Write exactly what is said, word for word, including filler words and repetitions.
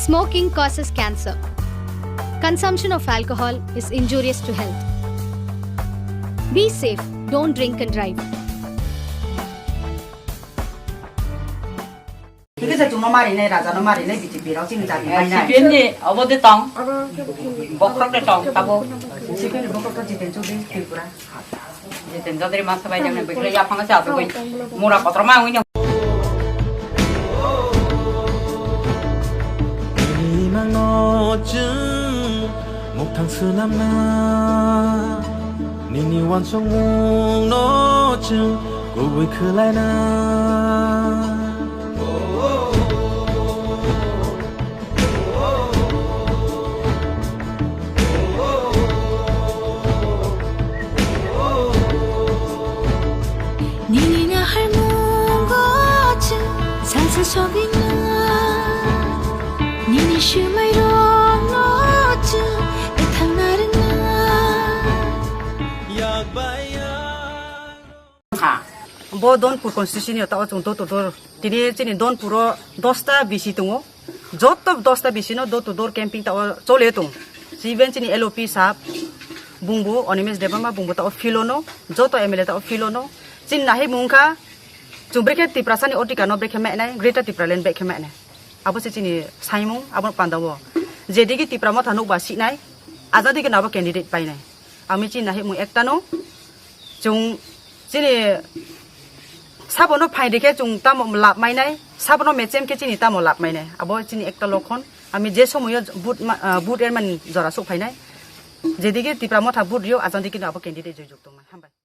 Smoking causes cancer. Consumption of alcohol is injurious to health. Be safe, don't drink and drive. Hingke je chwngno marinai, rajano marinai, B J P rok chini jati mainai. C P M ni obo de tong. Bokhorok de tong, tabuk. C P M ni bokhorok to Jiten Chaudhary Tripura. Jiten Chaudhary masa bai jang nai, bwkhle yaphang se asugwi. Mura kotorma wngwi nang. Imangno chwng muktang swnamna. Nini uansukmungno chwng kubui khwlaina. Nini naharmungo chwng salsa sogwina. Nini swmairokno chwng ethangna rwngna. Yak bai yak. Ha. Bo Donpur constituency ni ta o chwng door to door. Tini chini Donpur o dosta B C tongo. Joto dosta B C no door to door camping ta o chole tong. Even chini L O P sahab bungbu Animesh Debbarma bungbu ta o field o no. Joto M L A ta o field o no. Chini nahi mungkha chwng brekhe Tiprasa ni otika no brekhe menai, Greater Tipraland brekhe menai. Abo se chini saimung abo panda o. Jedigi Tipra Motha nukba sinai, ajadi ke nabo candidate painai. Ami chini nahi mung ekta no. Chwng chini sabono phaidi khe chwng tamo lab mainai, sabono mechem khe chini tamo lab mainai. Abo chini ekta lokhon. Ami je somoyo vote ma-, ah, vote ermani jora sok phainai. Jedigi Tipra Motha vote rio, ajandi kino abo candidate joijok tongmani. Hambai.